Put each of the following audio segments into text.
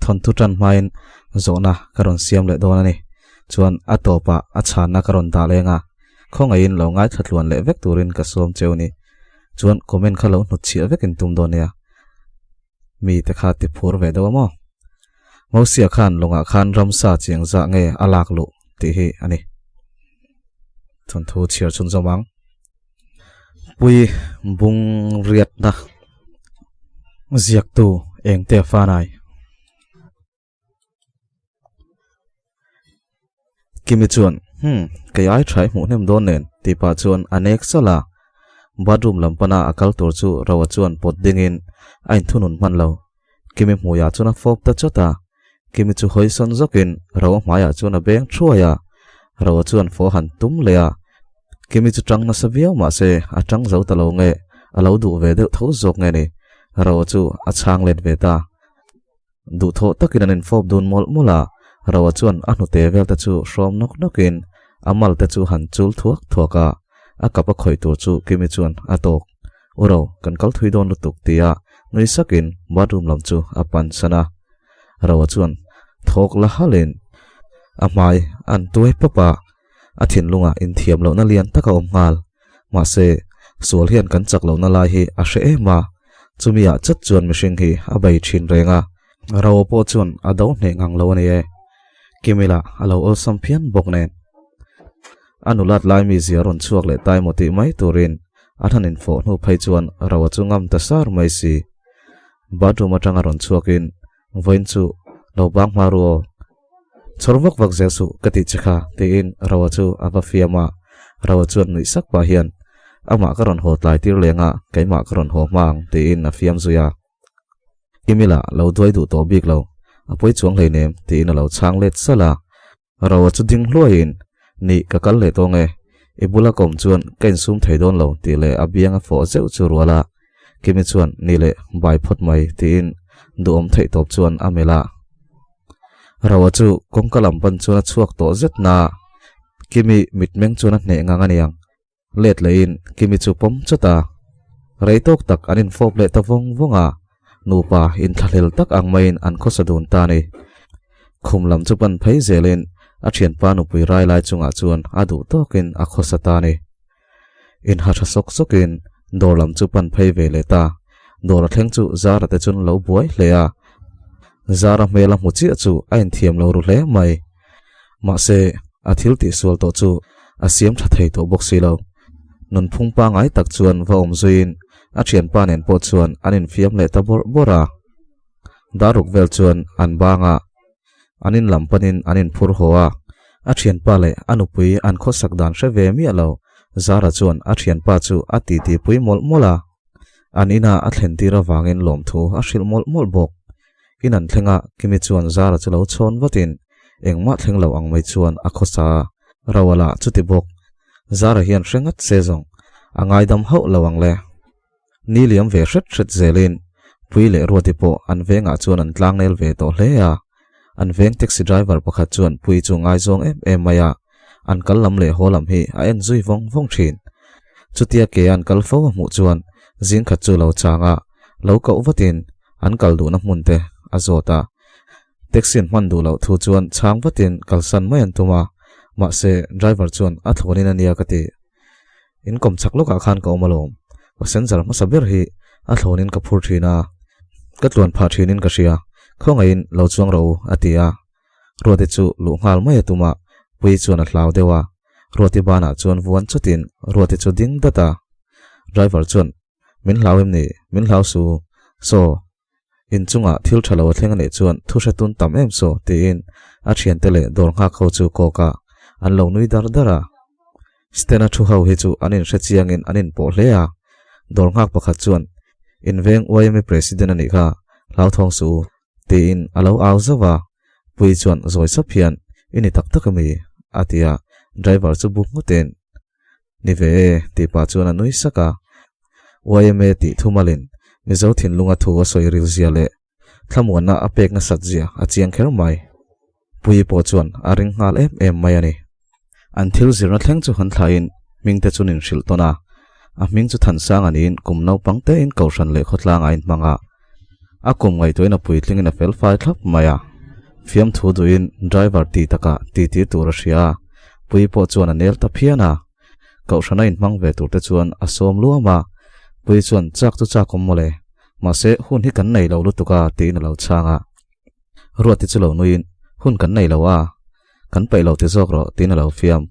Thawnthu tan hmain zawhna ka rawn siam leh dawn a ni. Chuan a tawpah a chhanna ka rawn dah leng a, khawngaihin lo ngaithla tluan leh vek turin ka sawm cheu ni. Chuan comment kha lo hnutchhiah vekin tum dawn nia. Mi te kha ti phur ve deuh a maw? Mosia khan lawngah khan ramsa chiang zah nge a lak luh tih hi a ni. Thawnthu chhiar chhun zawm ang. Pui bung riatna ziaktu engte fanai. Kimi chuan, Hmm, kei ai tha i hmuh hnem dawn nen, tih pah chuan a nek salh a. Bathroom lam pana a kal tur chu Roa chuan pawt dingin a inthunun hman lo. Kimi hmuiah chuan a fawp ta chawt a. Kimi chu hawi sawn zawkin Roa hmaiah chuan a beng thuai a. Roa chuan fawh han tum leh a. Kimi chu tang nasa viau mahse a tang zo ta lo nge, a lo duh ve deuh tho zawk nge ni. Roa chu a chhang let ve ta. Duhthawh takin an infawp dun mawlh mawlh a, Roa chuan a hnute vel te chu hrawm nawk nawkin a mal te chu han chul thuak thuak a, a kap a khawih tur chu Kimi chuan a tawk. U Ro, kan kal thui dawn lutuk tia nui sakin bathroom lam chu a pan san a. Roa chuan thawk la halin a hmai an tuai pawp a, a thinlungah inthiam lohna lian tak a awm nghal. Mahse, sual hian kan chak lohna lai hi a hre em a, chumiah chat chuan mihring hi a bei thin reng a, Rao pawh chuan a do hneh ngang lo a ni e. Kimila a lo awlsam phian bawk nen. A nulat lai mizia rawn chhuak leh tai maw tih mai turin a than infawh hnu phei chuan Rao chu ngam ta sar mai si. Bathroom atanga rawn chhuakin vawiin chu lo bang hma ru aw. Chhawr vak vak zel suh ka tih che kha tiin Roa chu a va fiam a, Roa chuan nuih sak pah hian amah ka rawn haw tlai tir leng a, keimah ka rawn haw hma ang tiin a fiam zui a. Kimila lo duai duh tawh bik lo, a pawi chuang hleinem tiin a lo chhang let salh a. Roa chu ding hluaiin, Nih ka kal leh tawng e, i bula ka awm chuan ka insum thei dawn lo tih leh a biang a fawh zeuh chu rual a. Kimi chuan Nih leh bai phawt mai tiin duhawm theih tawp chuan a melh a. Roa chu kawngka lam pan chuan a chhuak tawh zet na. Kimi mitmeng chuan a hneh ngang a niang. Let lehin Kimi chu pawm chawt a. Rei tawk tak an infawp leh ta vawng vawng a. Nupa inthlahlel tak ang maiin an khawsa dun ta a ni. Khum lam chu pan phei zelin a thianpa nupui rai lai chungah chuan a duh tawkin a khawsa ta a ni. Inha tha sawk sawkin dawr lam chu pan phei ve leh ta. Dawr a thleng chu Zara te chuan lo buai hle a. Zara hmel a hmu chiah chu a inthiam lo ru hle mai. Mahse, a thil tihsual tawh chu a siam tha thei tawh bawk si lo. Nunphung pangai tak chuan va awm zuiin a thianpa nen pawh chuan an infiam leh ta bawrh bawrh a. Daruk vel chuan an bang a. An in lam panin an inphur haw a, a thianpa leh a nupui an khawsak dan hre ve miah lo. Zara chuan a thianpa chu a titi pui mawlh mawlh a, an ina a thlen tir avangin lawmthu a hrilh mawlh mawlh bawk. In an thleng a, Kimi chuan Zara chu lo chhawn vatin engmah thleng lo ang mai chuan a khawsa a, Roala chuti bawk. Zara hian hre ngat se zawng a ngaidam hauh lo ang le. Ni liam ve hret hret zelin Pui leh Ruati pawh an vengah chuan an tlangnel ve tawh hle a. An veng taxi driver pakhat chuan Pui chu ngaizawng em em mai a, an kal lam leh haw lam hi a en zui vawng vawng thin. Chutia ke an kal fo a hmuh chuan zing khat chu lo chang a, lo koh vatin an kal duhna hmun te a zawt a. Taxi an hman duh loh thu chuan chhang vatin kalsan mai an tum a, mahse driver chuan a thlawnin a nia ka ti. In kawm chak lawkah khan ka awm alawm. Passenger hmasa ber hi a thlawnin ka phur thin a, ka tluan phah thinin ka hria, khawngaihin lo chuang rawh u, a ti a. Ruati chu luh nghal mai a tum a, Puii chuan a hlau deuh a. Ruati banah chuan vuan chutin Ruati chu ding dat a. Driver chuan, Min hlau em ni? Min hlau su. Saw, In chungah thil tha lo a thleng a nih chuan thu hre tun tam em saw tiin a thiante leh dawr nghak ho chu kawk a, an lo nui dar dar a. Stena thu ho hi chu an inhre chiangin an inpawh hle a, dawr nghak pakhat chuan In veng YMA President a nih kha, hlauthawng suh u tiin a lo au zauh a, Puii chuan zawi sap hian I ni tak tak ami? a ti a, driver chu bu nghutin Ni ve e, tih pah chuan a nui sak a. YMA tih thumalin Mizo thinlunga thu a sawi ril zia leh thlamuanna a pek nasat zia a chiang kher mai. Puii pawh chuan a ring nghal em em mai a ni. An thil zirna thleng chu han thlahin hmingte chu nin hrilh tawn a. A hming chu Thansanga niin kum naupang tein Kohhran leh khawtlang a inhmang a. A kum ngaihtuahin a puitlingin a fel fai thlap mai a. Fiamthu duhin driver ti takah titi tur a hria a, Puii pawh chuan a nel ta phian a. Kohhrana inhmang ve tur te chuan a sawm luam a, Puii chuan chak chu chak awm mawle, mahse hun hi kan nei lo lutuk a tiin a lo chhang a. Ruati chu lo nuiin, Hun kan nei lo a, kan peih lo ti zawk rawh tiin a lo fiam.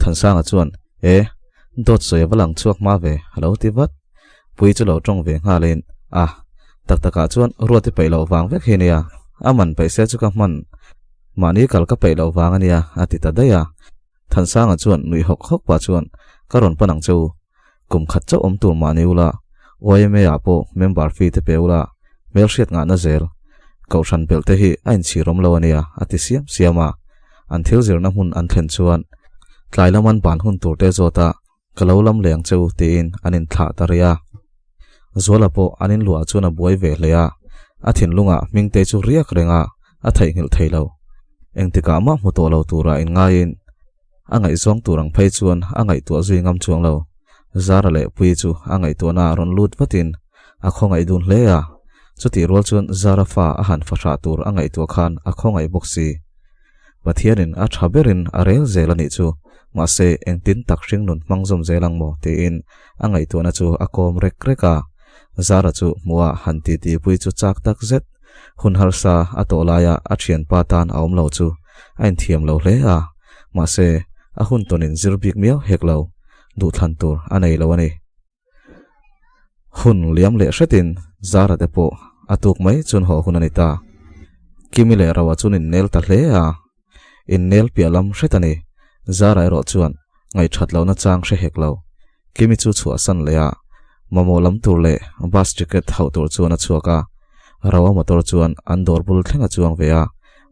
Thansanga chuan, E, dawt sawi a va lang chhuak hma ve, a lo ti vat. Puii chu lo tawng ve nghalin, A, tak takah chuan Ruati peih loh vang vek hi nia, a man peih se chu ka hman, mahni kal ka peih loh vang a nia, a ti ta daih a. Thansanga chuan nuih hawk hawk pah chuan, Ka rawn pan ang che u. Kum khat chauh awm tur mahni ula, YMA ah pawh member fee te pe ula, hmelhriat ngahna zel. Kohhran belh te hi a inchhir awm lo a nia, a ti siam siam a. An thil zirna hmun an thlen chuan tlai lam an ban hun tur te zawt a, Ka lo lam leh ang che u, tiin an inthlah ta rih a. Zuala pawh an inluah chuan a buai ve hle a, a thinlungah Hmingtei chu riak reng a, a theihnghilh thei lo. Engtikah mah hmu tawh lo tura inngaiin a ngaihzawng tur ang phei chuan a ngaihtuah zui ngam chuang lo. Zara leh Puii chu a ngaihtuahna ah rawn lut vatin a khawngaih dun hle a, chutih rual chuan Zara fa a han fahrah tur a ngaihtuah khan a khawngaih bawk si. Pathianin a tha berin a rel zel a nih chu, mahse engtin tak hringnun hmang zawm zel ang maw tiin a ngaihtuahna chu a kawm rek rek a. Zara chu hmuha han titi pui chu chak tak zet. Hun harsa a tawh laia a thianpa tan a awm lo chu a inthiam lo hle a, mahse a hun tawnin zir bik miau hek lo, duhthlan tur a nei lo a ni. Hun liam leh hretin Zara te pawh a tuk mai chuan haw hun a ni ta. Kimi leh Roa chuan innel ta hle a, innel piah lam hret a ni. Zara erawh chuan ngaihṭhat lohna chang hre hek lo. Kimi chu chhuahsan leh a, mamawh lam tur leh bus ticket hauh tur chuan a chhuak a. Roa motor chuan an dawr bul thleng a chuang ve a,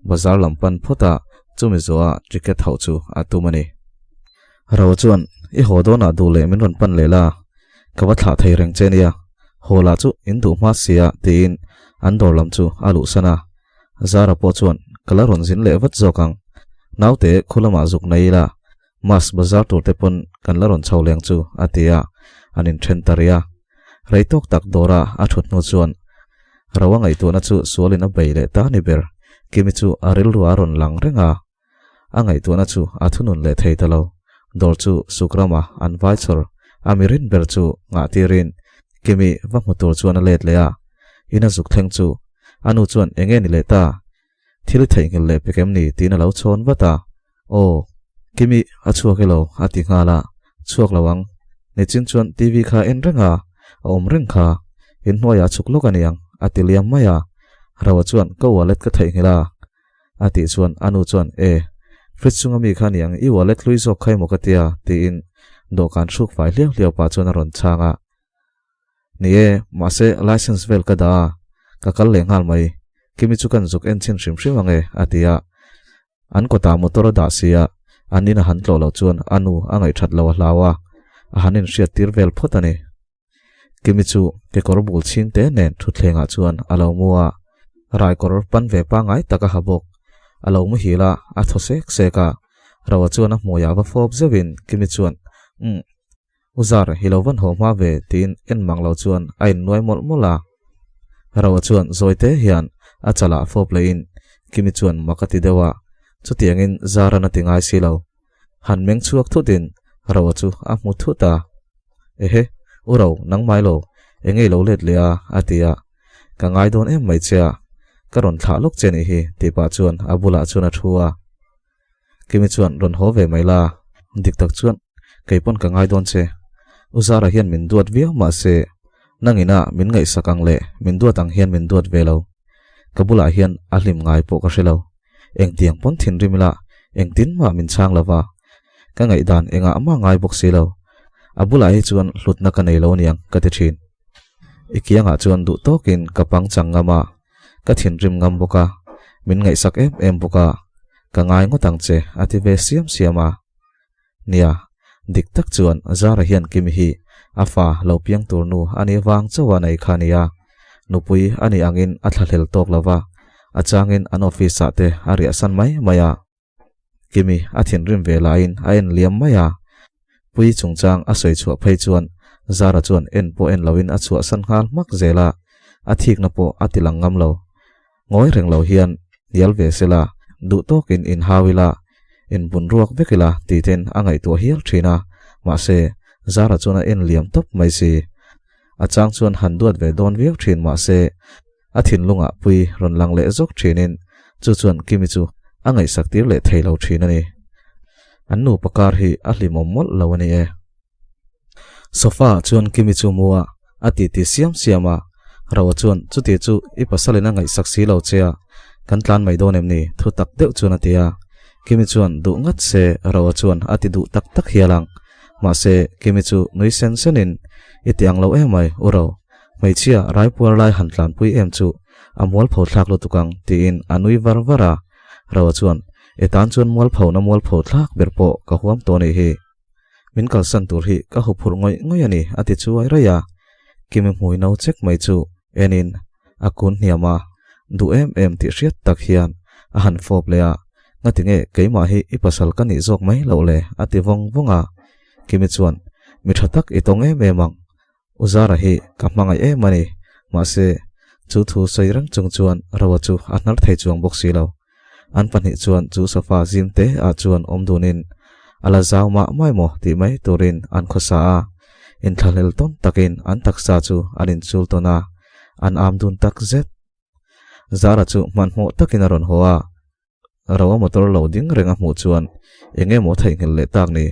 bazar lam pan phawt a, chumi zawha ticket hauh chu a tum a ni. Ro chuan, I haw dawnah duh leh min rawn pan leh la, ka va thlah thei reng che nia, haw lah chu in duh hma sia tiin an dawr lam chu a luhsan a. Zara pawh chuan, Ka la rawn zin leh vat zawk ang, naute khu lamah zuk nei ila, mas bazar tur te pawn kan la rawn chho leng chu a ti a, an inthen ta rih a. Rei tawk tak dawra a thut hnu chuan Ro a ngaihtuahna chu sualin a bei leh ta ni ber, Kimi chu a rilru a rawn lang reng a. A ngaihtuahna chu a thunun leh thei ta lo. Dawr chu suk rama an vai chhawr a mi rin ber chu ngah tirin Kimi va hmu tur chuan a let leh a. In a zuk thleng chu a nu chuan eng nge ni leh ta? Thil i theihnghilh leh pek em ni? tiin a lo chhawn vat a. Aw, Kimi a chhuak elo a ti nghal a. Chhuak lo ang. Nichin chuan TV kha en reng a, a awm reng kha. Inhnuaiah a chhuk lawk a niang a ti liam mai a. Roa chuan ka wallet ka theihnghilh a. A tih chuan a nu chuan, E, fridge chunga mi kha niang, i wallet hlui zawk kha emaw ka tia, tiin dawhkan hruk fai hliau hliau pah chuan a rawn chhang a. Ni e, mahse license vel ka dah a, ka kal leh nghal mai. Kimi chu kan zuk en chhin hrim hrim ang e, a ti a. An kawtah motor a dah si a, an in a han tlawh loh chuan a nu a ngaihthat lo a hlau a, a han inhriat tir vel phawt a ni. Kimi chu kekawr bul chhing te nen thutthlengah chuan a lo mu a, raikawr pan ve pangngai tak a ha bawk. A lo muhil a, a thaw sek sek a. Roa chuan a hmuiah va fawp zeuhin Kimi chuan, Umm, U Zar, i lo van haw hma ve, tiin en mang lo chuan a innuai mawlh mawlh a. Roa chuan zawi te hian a chalah fawp lehin Kimi chuan mak a ti deuh a, chutiangin Zaran a ti ngai si lo. Han meng chhuak thutin Roa chu a hmu thut a. Ehe, U Ro, nangmai lo, eng nge i lo let leh a? a ti a. Ka ngai dawn em mai che a, ka rawn thlah lawk che nih hi, tih pah chuan a bulah chuan a thu a. Kimi chuan rawn haw ve mai la, dik tak chuan kei pawn ka ngai dawn che. U Zara hian min duat viau mahse, nangina min ngaihsak ang leh min duat ang hian min duat ve lo. Ka bulah hian a hlim ngai pawh ka hre lo. Engtiang pawn thinrim ila engtin mah min chhang lo va, ka ngaihdan engah mah ngai bawk si lo. A bulah hi chuan hlutna ka nei lo aniang ka ti thin. I kiangah chuan duh tawkin ka pangchang ngam a, ka thinrim ngam bawk a, min ngaihsak em em bawk a, ka ngai ngawt ang che a ti ve siam siam a. Nia, dik tak chuan Zara hian Kimi hi a fa lo piang tur nu a nih vang chauh a nei kha a nia. Nupui a nih angin a thlahlel tawk lo va, a changin an office ah te a riahsan mai mai a. Kimi a thinrim ve laiin a en liam mai a. Pui chungchang a sawi chhuah phei chuan Zara chuan en pawh en loin a chhuahsan nghal hmak zel a. A thikna pawh a ti lang ngam lo. Ngawi reng lo hian hnial ve sela, duh tawkin inhau ila, inbun ruak vek ila tih ten a ngaihtuah hial thin a, mahse, Zara chuan a en liam tawp mai si. A chang chuan han duat ve dawn viau thin mahse, a thinlungah pui rawn lang leh zawk thinin chu chuan Kimi chu a ngaihsak tir leh thei lo thin a ni. An nupa kar hi a hlimawm mawlh lo a ni e. Sofa ah chuan Kimi chu mu a, a titi siam siam a. Roa chuan, Chuti chu i pasalin a ngaihsak si lo che a, kan tlan mai dawn em ni? Thu tak deuh chuan a ti a. Kimi chuan duh ngat se Roa chuan a ti duh tak tak hial ang. Mahse, Kimi chu nui sen senin, I ti ang lo em mai, u Ro. Hmeichhia raipuar lai han tlanpui em chu a mualpho thlak lutuk ang, tiin a nui var var a. Roa chuan, I tan chuan mualphona mualpho thlak ber pawh ka huam tawh a nih hi. Min kalsan tur hi ka huphurh ngawih ngawih a ni, a ti chuai raih a. Kimi hmui no chek mai chu enin a kun hniam a, duh em em tih hriat tak hian a han fawp leh a, Ngati nge keimah hi i pasal ka nih zawk mai loh le? a ti vawng vawng a. Kimi chuan, Mi tha tak i tawng em em ang, U Zara hi ka hmangaih em a ni, mahse chu thu sawi reng chung chuan Roa chu a hnar thei chuang bawk si lo. An pahnih chuan chu sofa zim te ah chuan awm dunin a la zau mah mai maw tih mai turin an khawsa a, inthlahlel tawn takin an taksa chu an inchul tawn a, an am dun tak zet. Zara chu hmanhmawh takin a rawn haw a, Roa motor lo ding reng a hmuh chuan eng emaw theihnghilh leh tak ni.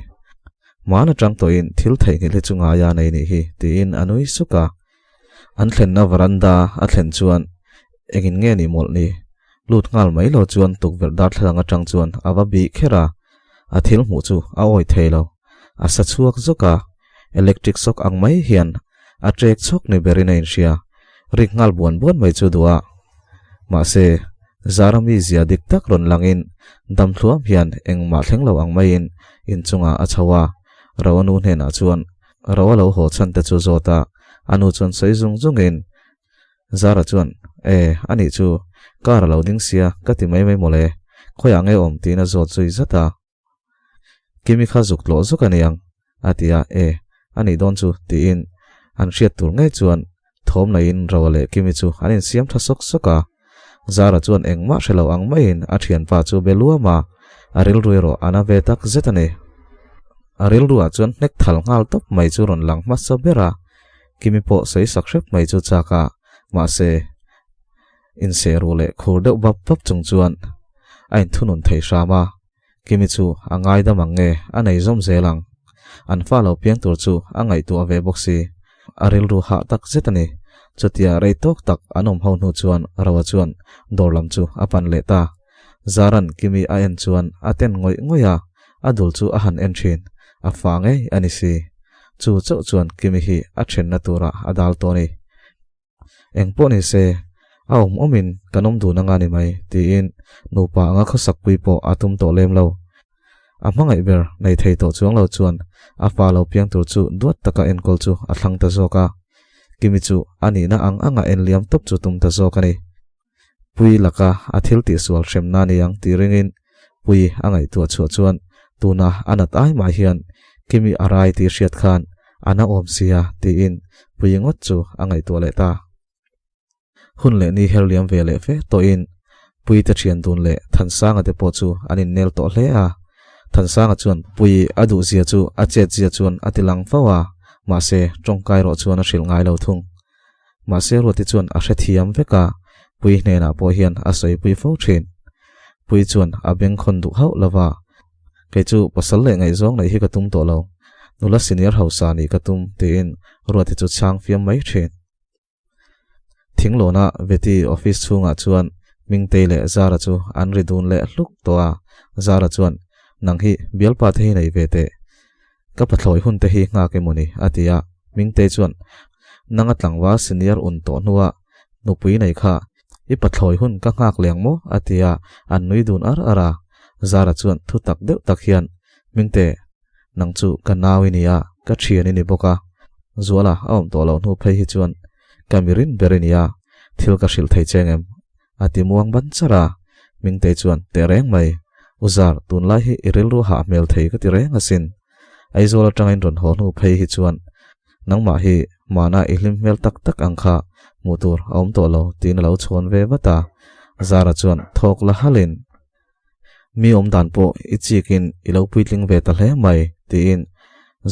Hmaan atang tawhin thil theihnghilh hi chu ngaia nei nih hi tiin a nui suk a. An thlenna veranda a thlen chuan engin nge ni mawlh ni? Lut nghal mai lo chuan tukverh darthlalang atang chuan a va bih kher a, a thil hmuh chu a awi thei lo. A sa chhuak zawk a, electric shock ang mai hian a trek chhawk ni berin a inhria. Rik nghal buan buan mai chu duh a. Mahse, Zarami zia dik tak rawn langin dam thluam hian engmah thleng lo ang maiin inchungah a chho a. Roa nu hnenah chuan Roa lo haw chhan te chu zawt a, a nu chuan sawi zung zungin Zara chuan, E, anih chu, car a lo ding sia ka ti mai mai mawle, khawiah nge awm tiin a zawt zui zat a. Kimi kha zuk tlawh zuk a niang, a ti a, E, a nih dawn chu, tiin an hriat tur ngei chuan thawm naiin Roa leh Kimi chu an insiam tha sawk sawk a. Zara chuan engmah hre lo ang maiin a thianpa chu be luam a, a rilru erawh a na ve tak zet a ni. A rilruah chuan hnek thal nghal tawp mai chu rawn lang hmasa ber a, Kimi pawh sawi sak hrep mai chu chak a, mahse, inseh ruh leh khur deuh bap bap chung chuan a inthunun thei hram a. Kimi chu a ngaidam ang nge a nei zawm zel ang. An fa lo piang tur chu a ngaihtuah ve bawk si. A rilru hah tak zet a ni. Chutia rei tawk tak an awm ho hnu chuan Roa chuan dawr lam chu a pan leh ta. Zaran Kimi a en chuan a ten ngawih ngawih a, a dul chu a han en thin. A fa ngei a ni si. Chu chauh chuan Kimi hi a thenna turah a dal tawh a ni. Eng pawh ni se, a awm awmin kan awm dun anga ni mai, tiin nupa anga khawsakpui pawh a tum tawh lem lo. A hmangaih ber nei thei tawh chuang lo chuan a fa lo piang tur chu duat taka enkawl chu a thlang ta zawk a. Kimi chu a nihna ang anga enliam tawp chu tum ta zawk a ni. Pui laka a thil tihsual hremna ni ang tih ringin Pui a ngaihtuah chhuah chuan tuna a nat ai mah hian Kimi a rai tih hriat khan a na awm sia tiin Pui ngawt chu a ngaihtuah leh ta. Hun leh ni her liam ve leh fe tawhin Pui te thian dun leh Thansanga te pawh chu an innel tawh hle a. Thansanga chuan Pui a duh zia chu a chet zia chuan a ti lang fo a, mahse tawngkai rawh chuan a hrilh ngai lo thung. Mahse Ruati chuan a hrethiam vek a, Pui hnenah pawh hian a sawipui fo thin. Pui chuan a bengkhawn duh hauh lo va, Kei chu pasal leh ngaihzawng neih hi ka tum tawh lo, nula senior hausa nih ka tum, tiin Ruati chu chhang fiam mai thin. Thinglawna Veti office chhungah chuan Hmingtei leh Zara chu an ri dun leh hluk tawh a, Zara chuan, Nang hi bialpa te hi nei ve teh, Ka pathlawi hun te hi nghak emaw ni? a ti a. Mingtei chuan, Nanga tlangval senior un tawh hnua nupui nei kha i pathlawi hun ka nghak leng maw? a ti a, an nui dun ar ar a. Zara chuan thu tak deuh tak hian, Mingte, nang chu ka nau i ni a, ka thian i ni bawk a. Zuala a awm tawh loh hnu phei hi chuan ka mirin ber i ni a, thil ka hrilh thei che ngem? A ti muang ban char a, Mingtei chuan, Teh reng mai, U Zar, tunlai hi i rilru hah hmel thei ka ti reng asin. Aizawl atanga in rawn haw hnu phei hi chuan nangmah hi mana i hlim hmel tak tak ang kha. Hmuh tur a awm tawh lo tiin a lo chhawn ve vat a. Zara chuan thawk la halin, Mi awm dan pawh i chikin i lo puitling ve ta hle mai tiin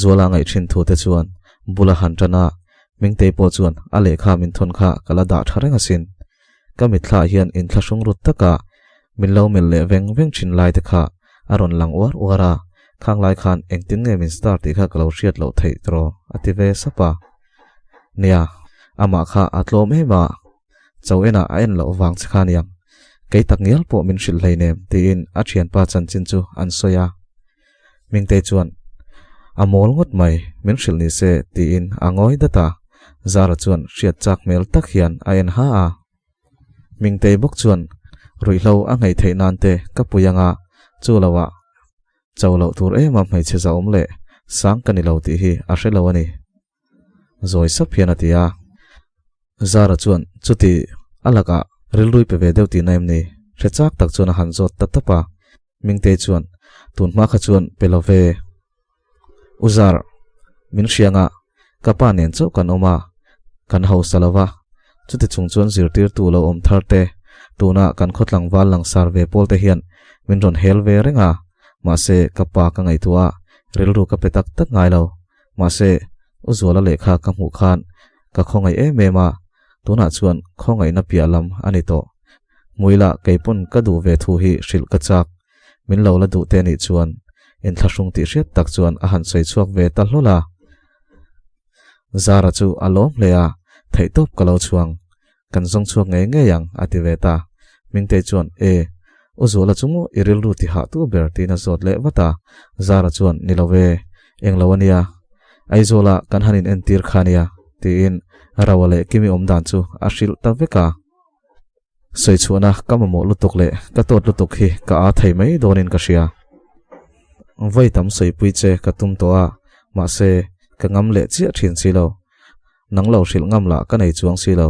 Zuala ngaih thin thu te chuan bul a han tan a. Hmingtei pawh chuan a lehkha min thawn kha ka la dah tha reng asin. Ka mitthla hian inthlahrung rut taka min lo melh leh veng veng thin lai te kha a rawn lang uar uar a, khang lai khan engtin nge min star tih kha ka lo hriat loh theih tawh a ti ve sap a. Nia, amah kha a tlawm em a, cho enah a en loh vang che kha niang, kei tak ngial pawh min hrilh hleinem tiin a thianpa chanchin chu an sawi a. Mingtei chuan, A mawl ngawt mai, min hrilh ni se, tiin a ngawi dat a. Zara chuan hriat chak hmel tak hian a en ha a. Mingtei bawk chuan, Ruihhlo a ngei theih nan te ka pui anga, chu loah cho loh tur ema hmeichhe zahawm leh sang ka ni lo tih hi a hre lo a ni. Zawi sap hian a ti a. Zara chuan, Chuti, a lakah rilrui pe ve deuh tihna em ni? Hre chak tak chuan a han zawt ta tap a. Mingtei chuan, Tun hma kha chuan pe lo ve. U Zar, min hrianga ka pa nen chauh kan awm a, kan hausa lo va. Chuti chung chuan zirtirtu lo awm thar te, tuna kan khawtlangval langsar ve pawl te hian min rawn hel ve reng a. Mahse, ka pa ka ngaihtuah a, rilru ka pe tak tak ngai lo. Mahse, U Zuala lehkha ka hmuh khan ka khawngaih em em a, tunah chuan khawngaihna piah lam a ni tawh. Hmuila keipawn ka duh ve thu hi hrilh ka chak. Min lo la duh te nih chuan inthlahrung tih hriat tak chuan a han sawi chhuak ve ta hlawl a. Zara chu a lawm hle a, Theihtawp ka lo chhuang. Kan zawng chhuak ngei ngei ang, a ti ve ta. Mingtei chuan, E, U Zuala chu maw i rilru ti hah tu ber tiin a zawt leh vat a. Zara chuan, Ni lo e, eng lo a nia. Aizawla kan han in entir kha nia, tiin Roa leh Kimi awm dan chu a hrilh ta vek a. Sawi chhuahna ka mamawh lutuk leh ka tawt lutuk hi ka aa thei mai dawnin ka hria. Vawi tam sawipui che ka tum tawh a, mahse ka ngam leh chiah thin si lo. Nang lo hrilh ngam lah ka nei chuang si lo,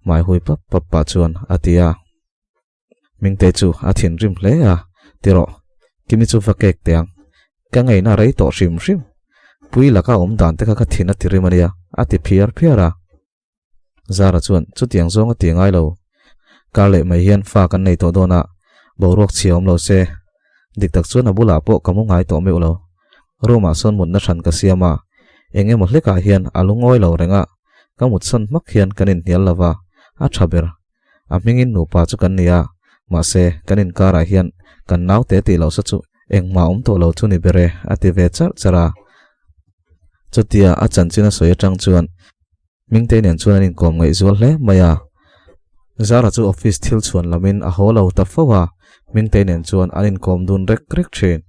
hmai hui pap pap pah chuan a ti a. Mingte chu a thinrim hle a, Ti rawh, Kimi chu va kek teh ang. Ka ngeina rei tawh hrim hrim. Pui laka awm dan te kha ka thin a ti rim a nia, a ti phiar phiar a. Zara chuan chutiang zawng a ti ngai lo. Kar leh mai hian fa kan nei tawh dawn a, boruak chhia awm lo se. Dik tak chuan a bulah pawh ka mu ngai tawh meuh lo. Room ah sawn mutna hran ka siam a, eng emaw hlekah hian a lungawi lo reng a, ka mutsan hmak hian kan inhnial lo va, a tha ber. A hmingin nupa chu kan ni a, mahse kan inkarah hian kan naute tih loh sa chu engmah awm tawh lo chu ni ber e, a ti ve charh charh a. Chutia a chanchin a sawi atang chuan Hmingtei nen chuan an inkawm ngaihzual hle mai a. Zara chu office thil chhuan lamin a haw lo ta fo a, Hmingtei nen chuan an inkawm dun rek rek thin.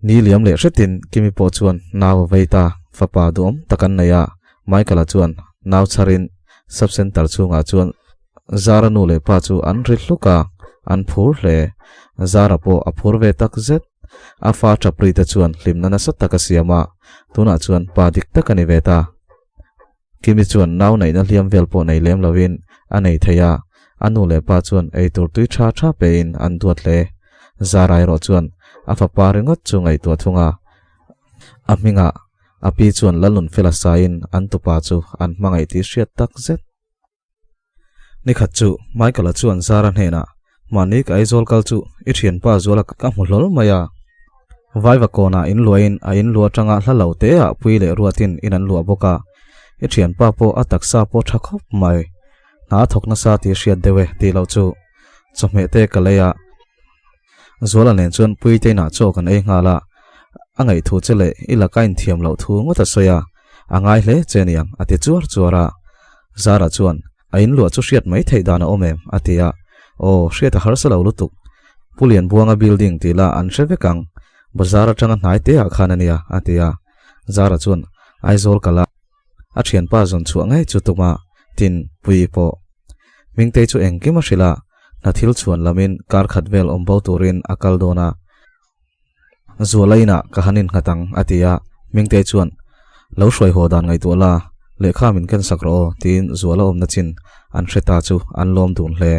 Ni liam leh hretin Kimi pawh chuan nau a vei ta, fapa duhawm tak an nei a. Michael-a chuan nau chharin sub centre chhungah chuan Zara nu leh pa chu an ri hluk a, an phur hle. Zara pawh a phur ve tak zet. A fa Chapri te chuan hlimna nasa tak a siam a, tunah chuan pa dik tak a ni ve ta. Kimi chuan nau neihna hliam vel pawh nei lem lovin a nei thei a, a nu leh pa chuan eitur tui tha tha pein an duat hle. Zara erawh chuan a fapa ringawt chu ngaihtuah thung a, a hmingah a pi chuan Lalnunfela saiin an tupa chu an hmangaih tih hriat tak zet. Nikhat chu Michael-a chuan Zara hnenah, Mahni ka Aizawl kal chu i thianpa Zuala ka hmu hlawl mai a. Vaiva kawnah in luahin a in luah atanga hla lo teah pui leh ruatin in an luah bawk a. I thianpa pawh a taksa pawh tha khawp mai. Hna a thawk nasa tih hriat deuh e tih loh chu chawhmeh te ka lei a. Zuala nen chuan Puite inah chaw kan ei nghal a, a ngaihthu che leh i laka inthiam loh thu ngawt a sawi a, a ngai hle che aniang a ti chuar chuar a. Zara chuan, A in luah chu hriat mai theih dan a awm em? a ti a. Aw, hriat a harsa lo lutuk. Pu Lianbuanga building tih lah an hre vek ang. Bazar atanga hnai te ah khan ania, a ti a. Zara chuan, Aizawl kal a, a thianpa zawn chhuah ngei chu tum a, tin, Puii pawh. Hmingtei chu engkim a hrilh a, hna thil chhuan lamin kar khat vel awm bo turin a kal dawn a. Zuala inah ka han innghat ang, a ti a. Hmingtei chuan, Lo hruai haw dan ngaihtuah la, lehkha min ken sak rawh aw, tiin Zuala awmna chin an hre ta chu an lawm dun hle.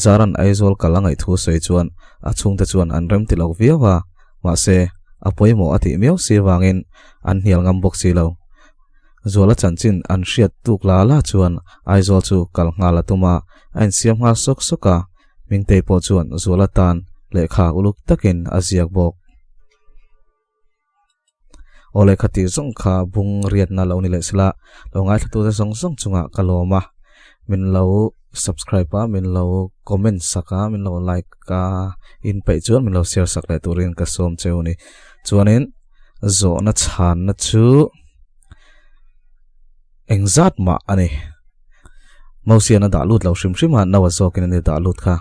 Zaran Aizawl kal a ngaihthu sawi chuan a chhungte chuan an rem ti lo viau a, mahse, a pawimawh a tih miau si vangin an hnial ngam bawk si lo. Zuala chanchin an hriat tuk la la chuan Aizawl chu kal nghal a tum a, a insiam nghal sawk sawk a. Hmingtei pawh chuan Zuala tan lehkha uluk takin a ziak bawk. Aw lehkha tih zawng kha bung riatna lo ni leh sela, lo ngaithlatute zawng zawng chungah ka lawm a, min lo subscribe a, min lo comment sak a, min lo like a, in peih chuan min lo share sak leh turin ka sawm cheu a ni. Chuanin zawhna chhanna chu engzat mah a ni. Mosian a dah lut lo hrim hrim a, Noah zawkin a ni dah lut kha.